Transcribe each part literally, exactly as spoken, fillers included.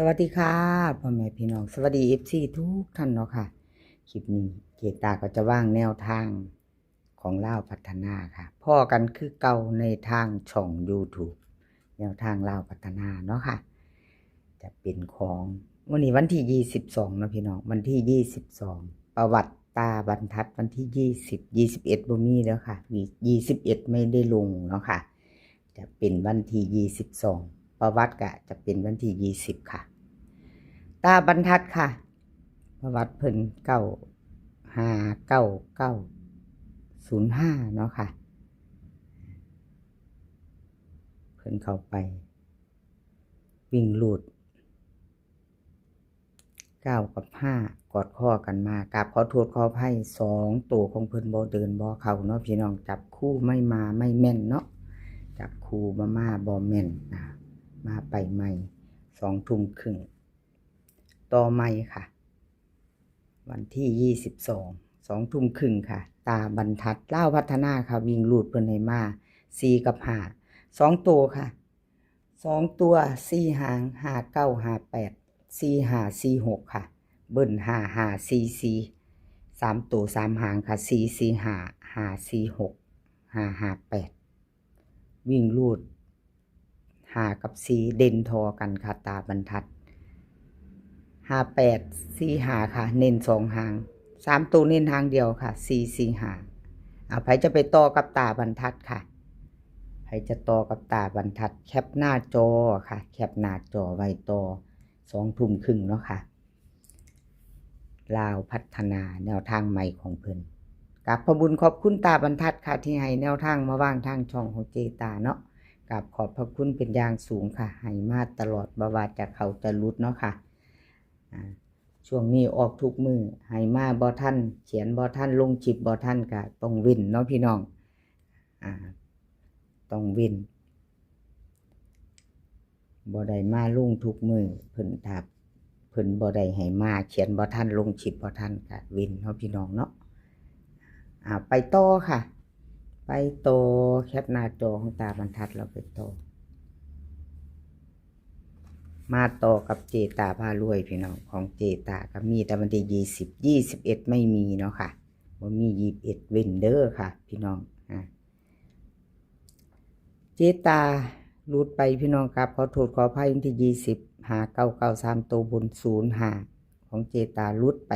สวัสดีค่ะ พ่อแม่พี่น้อง สวัสดี เอฟซี ทุกท่านเนาะค่ะ คลิปนี้เจตาก็จะวางแนวทางของลาวพัฒนาค่ะ พ้อกันคือเก่าในทางช่อง YouTube แนวทางลาวพัฒนาเนาะค่ะ จะเป็นของ วันนี้วันที่ยี่สิบสองเนาะพี่น้อง วันที่ยี่สิบสอง ประวัติตาบรรทัดวันที่ยี่สิบ ยี่สิบเอ็ดบ่มีแล้วค่ะ ยี่สิบเอ็ดไม่ได้ลงเนาะค่ะ จะเป็นวันที่ยี่สิบสอง ประวัติก็จะเป็นวันที่ยี่สิบค่ะ ตาบรรทัดค่ะ ประวัติเพิ่น เก้าห้าเก้าเก้าศูนย์ห้า เนาะค่ะ เพิ่นเข้าไป วิ่งรูด เก้ากับห้ากอดข้อกันมา กราบขอโทษขออภัย สองตัวของเพิ่นบ่เดินบ่เข้าเนาะพี่น้อง จับคู่ไม่มาไม่แม่นเนาะ จับคู่บ่มาบ่แม่นนะ มาไปใหม่ สองทุ่มครึ่ง ต่อใหม่ค่ะ วันที่ยี่สิบสอง สองทุ่มครึ่งค่ะ ตาบรรทัดลาวพัฒนาค่ะ วิ่งรูดเพิ่นให้มา สี่กับห้า สองตัวค่ะ สองตัว สี่หาง ห้าเก้าห้าแปด สี่ห้าสี่หก ค่ะ เบิ้ล ห้าห้าสี่สี่ สามตัวสามหางค่ะ สี่สี่ห้า ห้าสี่หก ห้าห้าแปด วิ่งรูด ห้ากับสี่ เด่นทอกันค่ะ ตาบรรทัด ห้าแปดสี่ห้า ค่ะ เน้นสองหาง สามตัวเน้นหางเดียวค่ะ สี่สี่ห้า เอา ไผจะไปต่อกับตาบรรทัดค่ะ ไผจะต่อกับตาบรรทัด แคปหน้าจอค่ะ แคปหน้าจอไว้ต่อ สองทุ่มครึ่งเนาะค่ะ ลาวพัฒนาแนวทางใหม่ของเพิ่น กราบขอบบุญขอบคุณตาบรรทัดค่ะ ที่ให้แนวทางมาวางทางช่องของเจตาเนาะ กราบขอบพระคุณเป็นอย่างสูงค่ะ ให้มาตลอด บ่ว่าจะเข้าจะหลุดเนาะค่ะ อ่า ช่วงนี้ออกทุกมื้อ ให้มาบ่ทัน เขียนบ่ทัน ลงคลิปบ่ทัน ก็ต้องเว้นเนาะพี่น้อง อ่า ต้องเว้น บ่ได้มาลงทุกมื้อ เพิ่นถ้าเพิ่นบ่ได้ให้มา เขียนบ่ทัน ลงคลิปบ่ทัน ก็เว้นเนาะพี่น้องเนาะ อ่า ไปต่อค่ะ ไปต่อ แคปหน้าจอของตาบรรทัด แล้วไปต่อ มาต่อกับเจตาพารวยพี่น้อง ของเจตาก็มีแต่วันที่ยี่สิบ ยี่สิบเอ็ดไม่มีเนาะค่ะ บ่มียี่สิบเอ็ด เว้นเด้อค่ะ พี่น้อง อ่า เจตาหลุดไปพี่น้อง กราบขอโทษขออภัย วันที่ยี่สิบ ห้าเก้าเก้า สามตัวบน ศูนย์ห้า ของเจตาหลุดไป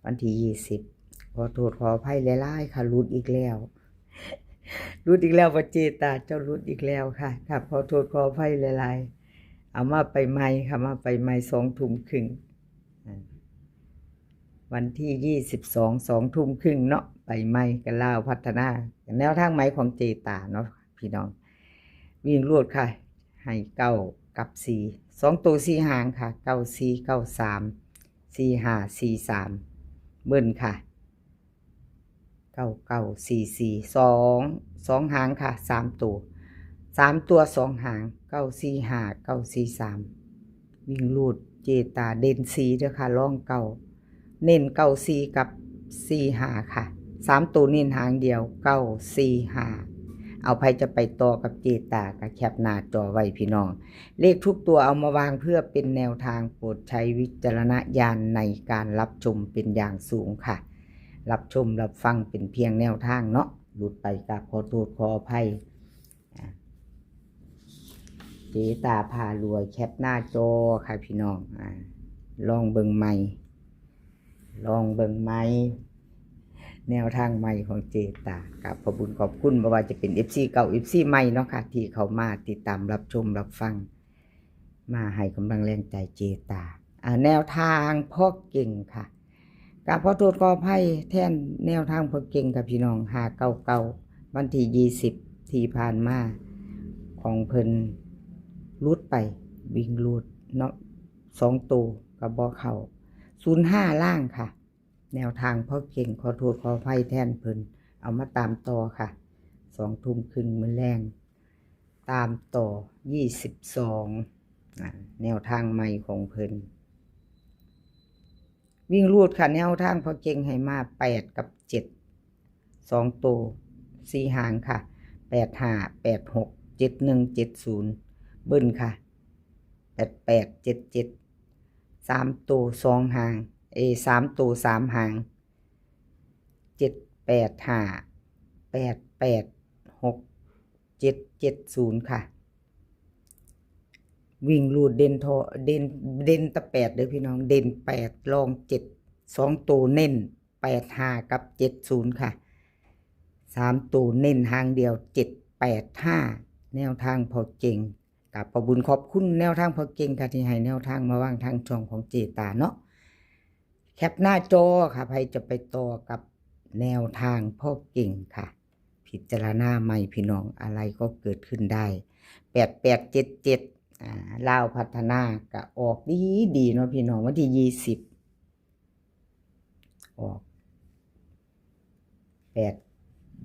วันที่ยี่สิบ ขอโทษขออภัยหลายๆค่ะ หลุดอีกแล้ว หลุดอีกแล้วบ่เจตา เจ้าหลุดอีกแล้วค่ะ กราบขอโทษขออภัยหลายๆ เอามาไปใหม่ค่ะ มาไปใหม่ สองทุ่มครึ่ง อ่า วันที่ยี่สิบสอง สองทุ่มครึ่งเนาะ ไปใหม่กับลาวพัฒนา แนวทางใหม่ของเจตาเนาะพี่น้อง วิ่งรูดค่ะ ให้เก้ากับสี่ สองตัวสี่หางค่ะ เก้าสี่เก้าสาม สี่ห้าสี่สาม เบิ้ลค่ะ เก้าเก้าสี่สี่ สอง สองหางค่ะ สามตัว สามตัวสองหาง เก้าสี่ห้า เก้าสี่สาม วิ่งรูดเจตาเด่นสี่เด้อค่ะ รองเก้า เน้นเก้าสี่กับสี่ห้าค่ะ สามตัวเน้นหางเดียว เก้าสี่ห้า เอา ไผจะไปต่อกับเจตาก็แคปหน้าจอไว้พี่น้อง เลขทุกตัวเอามาวางเพื่อเป็นแนวทาง โปรดใช้วิจารณญาณในการรับชมเป็นอย่างสูงค่ะ รับชมรับฟังเป็นเพียงแนวทางเนาะ หลุดไปกราบขอโทษขออภัย อ่ะ เจตาพารวย แคปหน้าจอค่ะพี่น้อง อ่า ลองเบิ่งใหม่ ลองเบิ่งใหม่ แนวทางใหม่ของเจตา กราบขอบบุญขอบคุณ บ่ว่าจะเป็น เอฟซี เก่า เอฟซี ใหม่เนาะค่ะ ที่เข้ามาติดตามรับชมรับฟัง มาให้กำลังแรงใจเจตา อ่า แนวทางพ่อเก่งค่ะ กราบขอโทษขออภัยแทนแนวทางพ่อเก่งค่ะพี่น้อง ห้าเก้าเก้า วันที่ยี่สิบ ที่ผ่านมา ของเพิ่นหลุดไป วิ่งรูดเนาะ สองตัวก็บ่เข้า ศูนย์ห้า ล่างค่ะ แนวทางพ่อเก่ง ขอโทษขออภัยแทนเพิ่น เอามาตามต่อค่ะ สองทุ่มครึ่งมื้อแลง ตามต่อ ยี่สิบสอง อ่า แนวทางใหม่ของเพิ่น วิ่งรูดค่ะ แนวทางพ่อเก่งให้มา แปดกับเจ็ด สองตัว สี่หางค่ะ แปดห้า แปดหก เจ็ดหนึ่ง เจ็ดศูนย์ เบิ้ลค่ะ แปดแปด เจ็ดเจ็ด สามตัวสองหาง เอ สามตัวสามหาง เจ็ดแปดห้า แปดแปดหก เจ็ดเจ็ดศูนย์ ค่ะ วิ่งรูดเด่นทอ เด่น เด่นแต่แปดเด้อพี่น้อง เด่นแปด รองเจ็ด สองตัวเน้นแปดห้ากับเจ็ดศูนย์ ค่ะ สามตัวเน้นหางเดียว เจ็ดแปดห้า แนวทางพ่อเก่ง กราบขอบบุญขอบคุณแนวทางพ่อเก่งค่ะ ที่ให้แนวทางมาวางทางช่องของเจตาเนาะ แคปหน้าจอค่ะ ใครจะไปต่อกับแนวทางพ่อเก่งค่ะ พิจารณาใหม่พี่น้อง อะไรก็เกิดขึ้นได้ แปดแปดเจ็ดเจ็ด อ่า ลาวพัฒนาก็ออกดีดีๆ เนาะพี่น้อง วันที่ยี่สิบ ออก แปด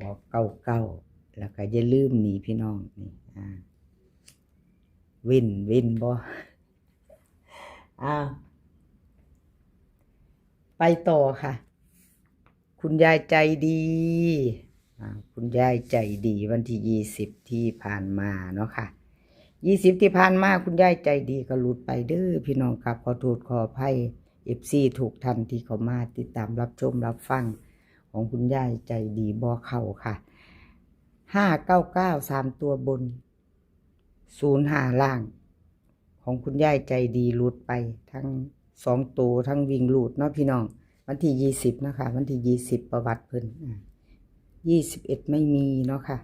บอก เก้าเก้า แล้วก็อย่าลืมนี่พี่น้อง นี่ อ่า วิน วินบ่ อ่า ไปต่อค่ะ คุณยายใจดี อ่า คุณยายใจดี วันที่ยี่สิบที่ผ่านมาเนาะค่ะ ยี่สิบที่ผ่านมา คุณยายใจดีก็หลุดไปเด้อพี่น้องครับ ขอโทษขออภัย เอฟซี ทุกท่านที่เข้ามาติดตามรับชมรับฟังของคุณยายใจดีบ่เข้าค่ะ ห้าเก้าเก้า สามตัวบน ศูนย์ห้า ล่าง ของคุณยายใจดีหลุดไปทั้งสองตัวทั้งวิ่งรูดเนาะพี่น้อง วันที่ยี่สิบนะคะ วันที่ยี่สิบ ประวัติเพิ่น อ่า ยี่สิบเอ็ด ไม่มีเนาะค่ะ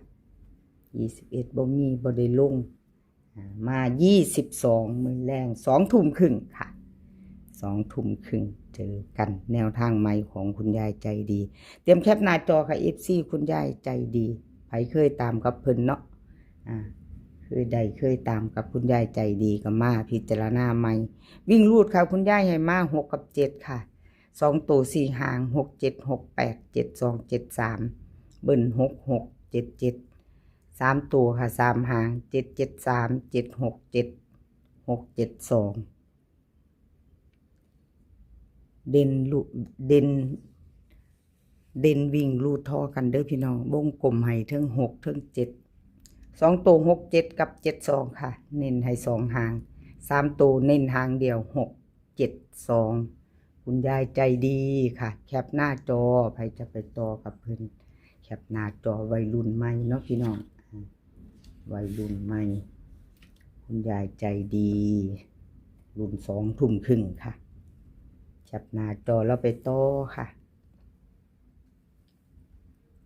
ยี่สิบเอ็ด บ่มี บ่ได้ลง อ่า มายี่สิบสอง มื้อแลง สองทุ่มครึ่งค่ะ สองทุ่มครึ่ง เจอกัน แนวทางใหม่ของคุณยายใจดี เตรียมแคปหน้าจอค่ะ เอฟซี คุณยายใจดี ใครเคยตามกับเพิ่นเนาะ อ่า เคยได้เคยตามกับคุณยายใจดีก็มาพิจารณาใหม่ วิ่งรูดค่ะ คุณยายให้มาหกกับเจ็ดค่ะ สองตัวสี่หาง หกเจ็ด หกแปด เจ็ดสอง เจ็ดสาม เบิ้ล หกหก เจ็ดเจ็ด สามตัวค่ะ สามหาง เจ็ดเจ็ดสาม เจ็ดหกเจ็ด หกเจ็ดสอง เด่นลุ เด่น เด่นวิ่งรูดทอกันเด้อพี่น้อง วงกลมให้เทิงหกเทิงเจ็ด สองตัว หกเจ็ด กับ เจ็ดสอง ค่ะ เน้นให้สองหาง สามตัวเน้นหางเดียว หกเจ็ดสอง คุณยายใจดีค่ะ แคปหน้าจอ ใครจะไปต่อกับเพิ่น แคปหน้าจอ วัยรุ่นใหม่เนาะพี่น้อง อ่า วัยรุ่นใหม่ คุณยายใจดี รุ่นสองทุ่มครึ่งค่ะ แคปหน้าจอแล้วไปต่อค่ะ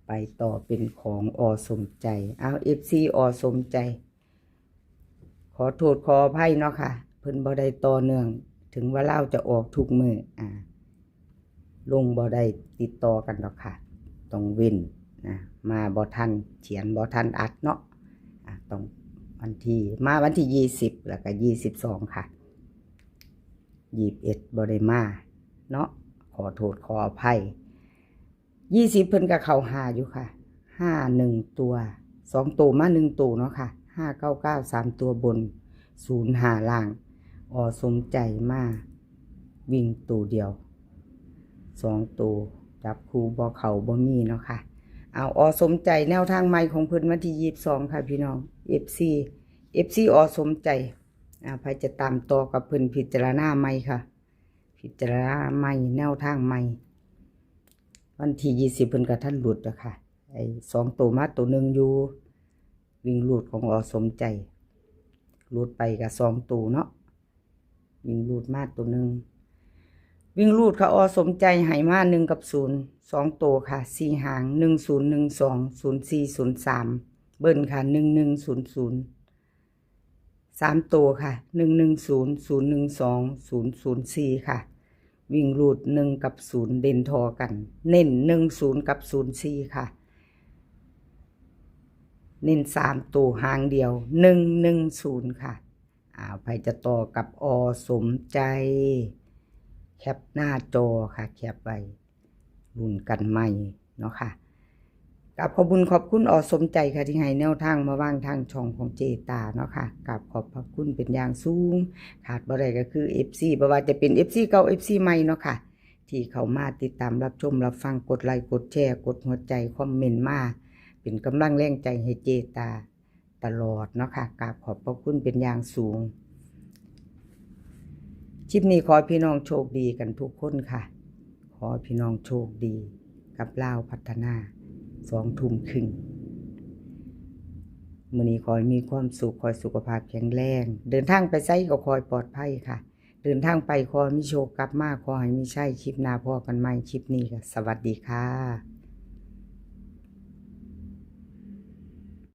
ไปต่อเป็นของ อ.สมใจ เอา เอฟซี อ.สมใจ ขอโทษขออภัยเนาะค่ะ เพิ่นบ่ได้ต่อเนื่อง ถึงว่าลาวจะออกทุกมื้อ อ่า ลงบ่ได้ติดต่อกันดอกค่ะ ต้องเว้นนะ มาบ่ทัน เขียนบ่ทันอัดเนาะ อ่า ต้องวันที่ มาวันที่ยี่สิบ แล้วก็ยี่สิบสองค่ะ ยี่สิบเอ็ด บ่ได้มาเนาะ ขอโทษขออภัย ยี่สิบ เพิ่นก็เข้าห้าอยู่ค่ะ ห้าหนึ่ง ตัว สองตัวมาหนึ่งตัวเนาะค่ะ ห้าเก้าเก้า สามตัวบน ศูนย์ห้า ล่าง อ.สมใจมาวิ่งตัวเดียว สองตัวจับคู่บ่เข้าบ่มีเนาะค่ะ เอา อ.สมใจแนวทางใหม่ของเพิ่นวันที่ยี่สิบสองค่ะพี่น้อง เอฟซี เอฟซี อ.สมใจ อ่า ใครจะตามต่อกับเพิ่นพิจารณาใหม่ค่ะ พิจารณาใหม่ แนวทางใหม่ วันที่ยี่สิบ เพิ่นก็ทันหลุดอะค่ะ ไอ้สองตัวมาตัวหนึ่งอยู่ วิ่งรูดของ อ.สมใจ หลุดไปก็สองตัวเนาะ วิ่งรูดมาตัวหนึ่ง วิ่งรูดค่ะ อ.สมใจให้มาหนึ่งกับศูนย์ สองตัวค่ะ สี่หาง หนึ่งศูนย์ หนึ่งสอง ศูนย์สี่ ศูนย์สาม เบิ้ลค่ะ หนึ่งหนึ่ง ศูนย์ศูนย์ สามตัวค่ะ หนึ่งหนึ่งศูนย์ ศูนย์หนึ่งสอง ศูนย์ศูนย์สี่ ค่ะ วิ่งรูดหนึ่งกับศูนย์เด่นทอกัน เน้นหนึ่งศูนย์กับศูนย์สี่ ค่ะ เน้นสามตัวหางเดียว หนึ่งหนึ่งศูนย์ ค่ะ อ้าว ใครจะต่อกับ อ.สมใจ แคปหน้าจอค่ะ แคปไว้ ลุ้นกันใหม่เนาะค่ะ กราบขอบบุญขอบคุณ อ.สมใจ ค่ะ ที่ให้แนวทางมาวางทางช่องของเจตาเนาะค่ะ กราบขอบพระคุณเป็นอย่างสูง ขาดบ่ได้ก็คือ เอฟซี บ่ว่าจะเป็น เอฟซี เก่า เอฟซี ใหม่เนาะค่ะ ที่เข้ามาติดตามรับชมรับฟัง กดไลค์ กดแชร์ กดหัวใจ คอมเมนต์มา เป็นกำลังแรงใจให้เจตาตลอดเนาะค่ะ กราบขอบพระคุณเป็นอย่างสูง คลิปนี้ขอให้พี่น้องโชคดีกันทุกคนค่ะ ขอให้พี่น้องโชคดีกับลาวพัฒนา สองทุ่มครึ่ง มื้อนี้ขอให้มีความสุข ขอให้สุขภาพแข็งแรง เดินทางไปไสก็ขอให้ปลอดภัยค่ะ เดินทางไปขอให้มีโชค กลับมาขอให้มีชัย คลิปหน้าพ้อกันใหม่ คลิปนี้ก็สวัสดีค่ะ